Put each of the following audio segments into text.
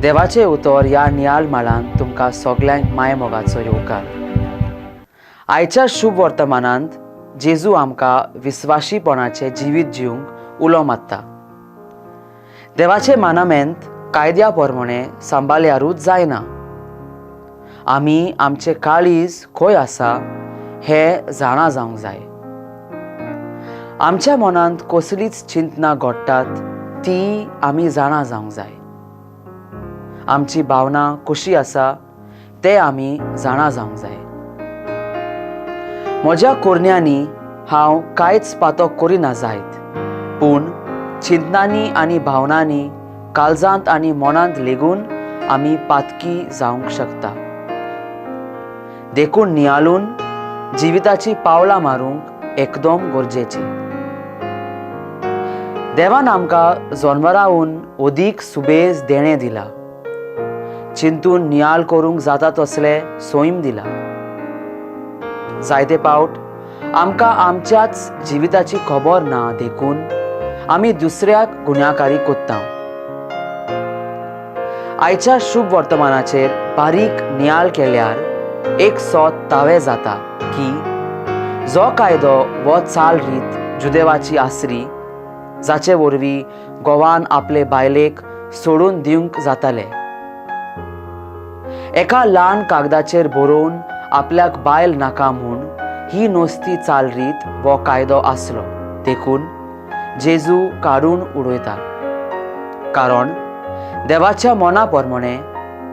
देवाचें उतर ह्या नियाळ माळान तुमकां सगल्यांक मायमोगाचो येवकार. आयच्या शुभ वर्तमानांत जेजू आमकां विस्वाशीपणाचें जिवीत जिवंक उलो मारता. देवाचे मानामेंत कायद्या प्रमाणे सांबाळल्यारूच जायना, आमी आमचे काळीज खंय आसा हें जाणा जावंक जाय. आमच्या मनांत कसलीच चिंतना घडटात ती आमी जाणा जावंक जाय. आमची भावना कशी आसा ते आमी जाणा जावंक जाय. म्हज्या कोरण्यांनी हांव कांयच पातो करिना जायत, पूण चिंतनांनी आनी भावनांनी काळजांत आनी मनांत लेगून आमी पातकी जावंक शकता. देखून नियाळून जिविताची पावलां मारूंक एकदम गरजेची. देवान आमकां जनवराहून अदीक सुबेज देणें दिला, चिंतून नियाळ करूंक जाता तसलें सैम दिला. जायते पावट आमकां आमच्याच जिविताची खबर ना, देखून आमी दुसऱ्याक गुन्यांवकारी कोत्ता. आयच्या शुभ वर्तमानाचेर बारीक नियाळ केल्यार एक सोत तावे जाता की जो कायदो वो चाल रीत जुदेवाची आसरी, जाचे वरवीं गोवान आपले बायलेक सोडून दिवंक जाताले, एका ल्हान कागदाचेर बरोवन आपल्याक बायल नाका म्हूण ही नोस्ती चालरीत वो कायदो आसलो, देखून जेजू काडून उडयता. कारण देवाच्या मना प्रमाणे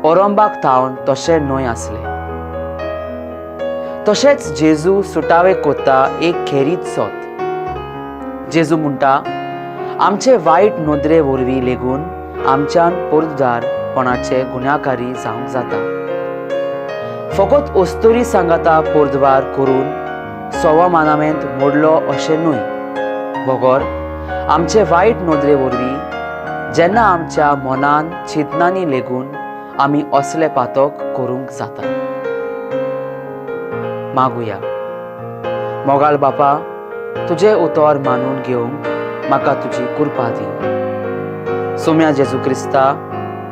ओरंबाक थावन तशें न्हय आसलें. तशेंच जेजू सुटावे कोत्ता एक खेरीत सोत. जेजू म्हणटा, आमचे वायट नदरे वरवीं लेगून आमच्यान पोरदारपणाचे गुन्यांवकारी जावंक जाता. फकत अस्तुरी सांगाता पोरद्वार करून सवा मानामेंत मोडलो अशें न्हय, बगर आमचे वायट नदरे वरवीं जेन्ना आमच्या मनान चिंतनांनी लेगून आमी असले पातक करूंक जाता. मागुया. मोगाल बापा, तुजें उतर मानून घेवंक म्हाका तुजी कृपा दी. सोम्या जेजू क्रिस्ता,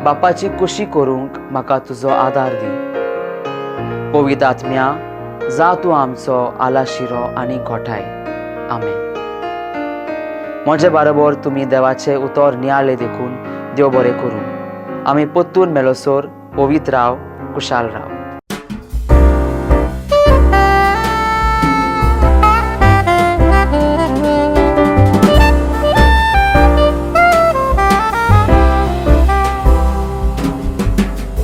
बापाची कुशी करूंक म्हाका तुजो आदार दी. पवित्र आत्म्या, जा तूं आमचो आलाशिरो आनी घोठाय. आमेन. म्हजे बरोबर तुमी देवाचें उतर नियाळ्ळें देखून देव बरें करूं. आमी परतून मेलोसर पवित्र राव, कुशाल राव.